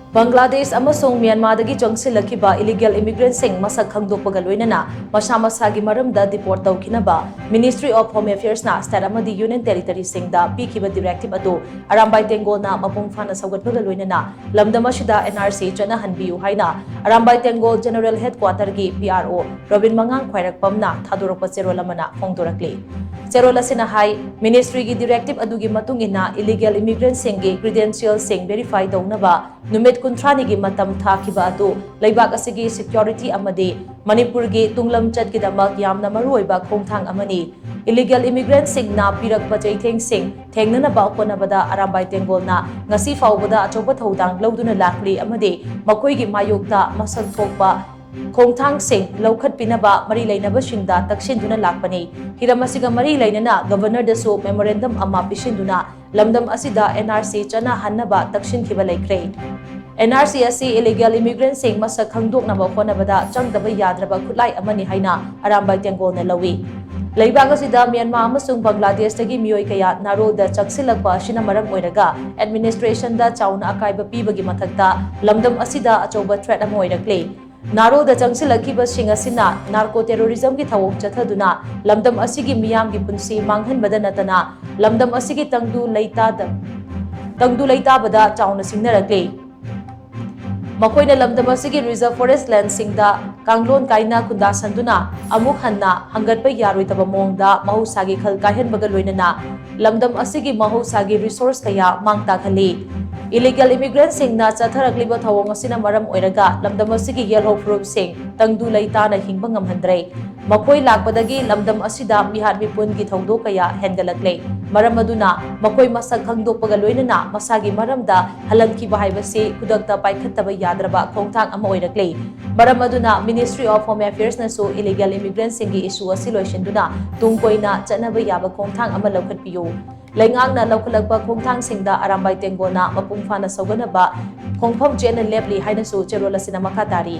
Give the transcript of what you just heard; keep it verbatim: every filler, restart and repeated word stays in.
ꯕꯪꯒ꯭ꯂꯥꯗꯦꯁ ꯑꯃꯁꯨꯡ ꯃ꯭ꯌꯥꯟꯃꯥꯔꯗꯒꯤ ꯆꯪꯁꯤꯜꯂꯛꯈꯤꯕ ꯏꯂꯤꯒꯦꯜ ꯏꯃꯤꯒ꯭ꯔꯦꯟꯠꯁꯤꯡ ꯃꯁꯛ ꯈꯪꯗꯣꯛꯄꯒ ꯂꯣꯏꯅꯅ ꯃꯁꯥ ꯃꯁꯥꯒꯤ ꯃꯔꯝꯗ ꯗꯤꯄꯣꯔꯠ ꯇꯧꯈꯤꯅꯕ Ministry of Home Affairsꯅ ꯁ꯭ꯇꯦꯠ ꯑꯃꯗꯤ ꯌꯨꯅꯤꯌꯟ ꯇꯦꯔꯤꯇꯔꯤꯁꯤꯡꯗ ꯄꯤꯈꯤꯕ ꯗꯤꯔꯦꯛꯇꯤꯚ ꯑꯗꯨ ꯑꯔꯥꯝꯕꯥꯏ ꯇꯦꯡꯒꯣꯜꯅ ꯃꯄꯨꯡ ꯐꯥꯅ ꯁꯧꯒꯠꯄꯒ ꯂꯣꯏꯅꯅ ꯂꯝꯗꯝ ꯑꯁꯤꯗ NRC ꯆꯠꯅꯍꯟꯕꯤꯌꯨ ꯍꯥꯏꯅ ꯑꯔꯥꯝꯕꯥꯏ ꯇꯦꯡꯒꯣꯜ ꯖꯦꯅꯔꯦꯜ ꯍꯦꯗꯀ꯭ꯋꯥꯇꯔꯒꯤ PRO ꯔꯣꯕꯤꯟ ꯃꯉꯥꯡ ꯈ꯭ꯋꯥꯏꯔꯥꯛꯄꯝꯅ ꯊꯥꯗꯣꯔꯛꯄ ꯆꯦꯔꯣꯜ ꯑꯃꯅ ꯐꯣꯡꯗꯣꯔꯛꯂꯤ꯫ ꯆꯦꯔꯣꯜ ꯑꯁꯤꯅ ꯍꯥꯏ, ꯃꯤꯅꯤꯁꯇ꯭ꯔꯤꯒꯤ ꯗꯤꯔꯦꯛꯇꯤꯚ ꯑꯗꯨꯒꯤ ꯃꯇꯨꯡ ꯏꯟꯅ ꯏꯂꯤꯒꯦꯜ ꯏꯃꯤꯒ꯭ꯔꯦꯟꯠꯁꯤꯡꯒꯤ ꯀ꯭ꯔꯤꯗꯦꯟꯁꯤꯌꯦꯜꯁꯤꯡ ꯚꯦꯔꯤꯐꯥꯏ ꯇꯧꯅꯕ ꯅꯨꯃꯤꯠ ꯀꯨꯟꯊ꯭ꯔꯥꯅꯤꯒꯤ ꯃꯇꯝ ꯊꯥꯈꯤꯕ ꯑꯗꯨ ꯂꯩꯕꯥꯛ ꯑꯁꯤꯒꯤ ꯁꯦꯀ꯭ꯌꯨꯔꯤꯇꯤ ꯑꯃꯗꯤ ꯃꯅꯤꯄꯨꯔꯒꯤ ꯇꯨꯡꯂꯝꯆꯠꯀꯤꯗꯃꯛ ꯌꯥꯝꯅ ꯃꯔꯨꯑꯣꯏꯕ ꯈꯣꯡꯊꯥꯡ ꯑꯃꯅꯤ꯫ ꯏꯂꯤꯒꯦꯜ ꯏꯃꯤꯒ꯭ꯔꯦꯟꯠꯁꯤꯡꯅ ꯄꯤꯔꯛꯄ ꯆꯩꯊꯦꯡꯁꯤꯡ ꯊꯦꯡꯅꯅꯕ ꯍꯣꯠꯅꯕꯗ ꯑꯔꯥꯝꯕꯥꯏ ꯇꯦꯡꯒꯣꯜꯅ ꯉꯁꯤ ꯐꯥꯎꯕꯗ ꯑꯆꯧꯕ ꯊꯧꯗꯥꯡ ꯂꯧꯗꯨꯅ ꯂꯥꯛꯂꯤ ꯑꯃꯗꯤ ꯃꯈꯣꯏꯒꯤ ꯃꯥꯌꯣꯛꯇ ꯃꯁꯛ ꯊꯣꯛꯄ ꯈꯣꯡꯊꯥꯡꯁꯤꯡ ꯂꯧꯈꯠꯄꯤꯅꯕ ꯃꯔꯤ ꯂꯩꯅꯕꯁꯤꯡꯗ ꯇꯛꯁꯤꯟꯗꯨꯅ ꯂꯥꯛꯄꯅꯤ꯫ ꯍꯤꯔꯝ ꯑꯁꯤꯒ ꯃꯔꯤ ꯂꯩꯅꯅ ꯒꯕꯔꯅꯔꯗꯁꯨ ꯃꯦꯃꯣꯔꯦꯟꯗꯝ ꯑꯃ ꯄꯤꯁꯤꯟꯗꯨꯅ ꯂꯝꯗꯝ ꯑꯁꯤꯗ NRC ꯆꯠꯅꯍꯟꯅꯕ ꯇꯛꯁꯤꯟꯈꯤꯕ ꯂꯩꯈ꯭ꯔꯦ꯫ NRC ꯑꯁꯤ ꯏꯂꯤꯒꯦꯜ ꯏꯃꯤꯒ꯭ꯔꯦꯟꯠꯁꯤꯡ ꯃꯁꯛ ꯈꯪꯗꯣꯛꯅꯕ ꯍꯣꯠꯅꯕꯗ ꯆꯪꯗꯕ ꯌꯥꯗ꯭ꯔꯕ ꯈꯨꯠꯂꯥꯏ ꯑꯃꯅꯤ ꯍꯥꯏꯅ ꯑꯔꯥꯝꯕꯥꯏ ꯇꯦꯡꯒꯣꯜꯅ ꯂꯧꯏ꯫ ꯂꯩꯕꯥꯛ ꯑꯁꯤꯗ ꯃ꯭ꯌꯥꯟꯃꯥꯔ ꯑꯃꯁꯨꯡ ꯕꯪꯒ꯭ꯂꯥꯗꯦꯁꯇꯒꯤ ꯃꯤꯑꯣꯏ ꯀꯌꯥ ꯅꯥꯔꯣꯜꯗ ꯆꯪꯁꯤꯜꯂꯛꯄ ꯑꯁꯤꯅ ꯃꯔꯝ ꯑꯣꯏꯔꯒ ꯑꯦꯗꯃꯤꯅꯤꯁꯇ꯭ꯔꯦꯁꯟꯗ ꯆꯥꯎꯅ ꯑꯀꯥꯏꯕ ꯄꯤꯕꯒꯤ ꯃꯊꯛꯇ ꯂꯝꯗꯝ ꯑꯁꯤꯗ ꯑꯆꯧꯕ ꯊ꯭ꯔꯦꯠ ꯑꯃ ꯑꯣꯏꯔꯛꯂꯤ꯫ ꯅꯥꯔꯣꯜꯗ ꯆꯪꯁꯤꯜꯂꯛꯈꯤꯕꯁꯤꯡ ꯑꯁꯤꯅ ꯅꯥꯔꯀꯣ ꯇꯦꯔꯣꯔꯤꯖꯝꯒꯤ ꯊꯧꯑꯣꯡ ꯆꯠꯊꯗꯨꯅ ꯂꯝꯗꯝ ꯑꯁꯤꯒꯤ ꯃꯤꯌꯥꯝꯒꯤ ꯄꯨꯟꯁꯤ ꯃꯥꯡꯍꯟꯕꯗ ꯅꯠꯇꯅ ꯂꯝꯗꯝ ꯑꯁꯤꯒꯤ ꯇꯪꯗꯨ ꯂꯩꯇꯥꯗ-, ꯇꯪꯗꯨ ꯂꯩꯇꯥꯕꯗ ꯆꯥꯎꯅ ꯁꯤꯡꯅꯔꯛꯂꯤ꯫ ꯃꯈꯣꯏꯅ ꯂꯝꯗꯝ ꯑꯁꯤꯒꯤ ꯔꯤꯖꯔꯚ ꯐꯣꯔꯦꯁ ꯂꯦꯟꯁꯤꯡꯗ ꯀꯥꯡꯂꯣꯟ ꯀꯥꯏꯅ ꯈꯨꯟꯗꯥꯁꯟꯗꯨꯅ ꯑꯃꯨꯛ ꯍꯟꯅ ꯍꯪꯒꯠꯄ ꯌꯥꯔꯣꯏꯗꯕ ꯃꯑꯣꯡꯗ ꯃꯍꯧꯁꯥꯒꯤ ꯈꯜ ꯀꯥꯏꯍꯟꯕꯒ ꯂꯣꯏꯅꯅ ꯂꯝꯗꯝ ꯑꯁꯤꯒꯤ ꯃꯍꯧꯁꯥꯒꯤ ꯔꯤꯁꯣꯔꯁ ꯀꯌꯥ ꯃꯥꯡ ꯇꯥꯛꯍꯜꯂꯤ꯫ ꯏꯂꯤꯒꯦꯜ ꯏꯃꯤꯒ꯭ꯔꯦꯟꯠꯁꯤꯡꯅ ꯆꯠꯊꯔꯛꯂꯤꯕ ꯊꯧꯑꯣꯡ ꯑꯁꯤꯅ ꯃꯔꯝ ꯑꯣꯏꯔꯒ ꯂꯝꯗꯝ ꯑꯁꯤꯒꯤ ꯌꯦꯜꯍꯧ ꯐꯨꯔꯨꯞꯁꯤꯡ ꯇꯪꯗꯨ ꯂꯩꯇꯥꯅ ꯍꯤꯡꯕ ꯉꯝꯍꯟꯗ꯭ꯔꯦ꯫ ꯃꯈꯣꯏ ꯂꯥꯛꯄꯗꯒꯤ ꯂꯝꯗꯝ ꯑꯁꯤꯗ ꯃꯤꯍꯥꯠ ꯃꯤꯄꯨꯟꯒꯤ ꯊꯧꯗꯣꯛ ꯀꯌꯥ ꯍꯦꯟꯒꯠꯂꯛꯂꯦ꯫ ꯃꯔꯝ ꯑꯗꯨꯅ ꯃꯈꯣꯏ ꯃꯁꯛ ꯈꯪꯗꯣꯛꯄꯒ ꯂꯣꯏꯅꯅ ꯃꯁꯥꯒꯤ ꯃꯔꯝꯗ ꯍꯜꯍꯟꯈꯤꯕ ꯍꯥꯏꯕꯁꯤ ꯈꯨꯗꯛꯇ ꯄꯥꯏꯈꯠꯇꯕ ꯌꯥꯗ꯭ꯔꯕ ꯈꯣꯡꯊꯥꯡ ꯑꯃ ꯑꯣꯏꯔꯛꯂꯦ꯫ ꯃꯔꯝ ꯑꯗꯨꯅ Ministry of Home Affairsꯅꯁꯨ ꯏꯂꯤꯒꯦꯜ ꯏꯃꯤꯒ꯭ꯔꯦꯟꯠꯁꯤꯡꯒꯤ ꯏꯁꯨ ꯑꯁꯤ ꯂꯣꯏꯁꯤꯟꯗꯨꯅ ꯇꯨꯡ ꯀꯣꯏꯅ ꯆꯠꯅꯕ ꯌꯥꯕ ꯈꯣꯡꯊꯥꯡ ꯑꯃ ꯂꯧꯈꯠꯄꯤꯌꯨ꯫ ꯂꯩꯉꯥꯛꯅ ꯂꯧꯈꯠꯂꯛꯄ ꯈꯣꯡꯊꯥꯡꯁꯤꯡꯗ ꯑꯔꯥꯝꯕꯥꯏ ꯇꯦꯡꯒꯣꯜꯅ ꯃꯄꯨꯡ ꯐꯥꯅ ꯁꯧꯒꯠꯅꯕ ꯈꯣꯡꯐꯝ ꯆꯦꯠꯅ ꯂꯦꯞꯂꯤ ꯍꯥꯏꯅꯁꯨ ꯆꯦꯔꯣꯜ ꯑꯁꯤꯅ ꯃꯈꯥ ꯇꯥꯔꯤ꯫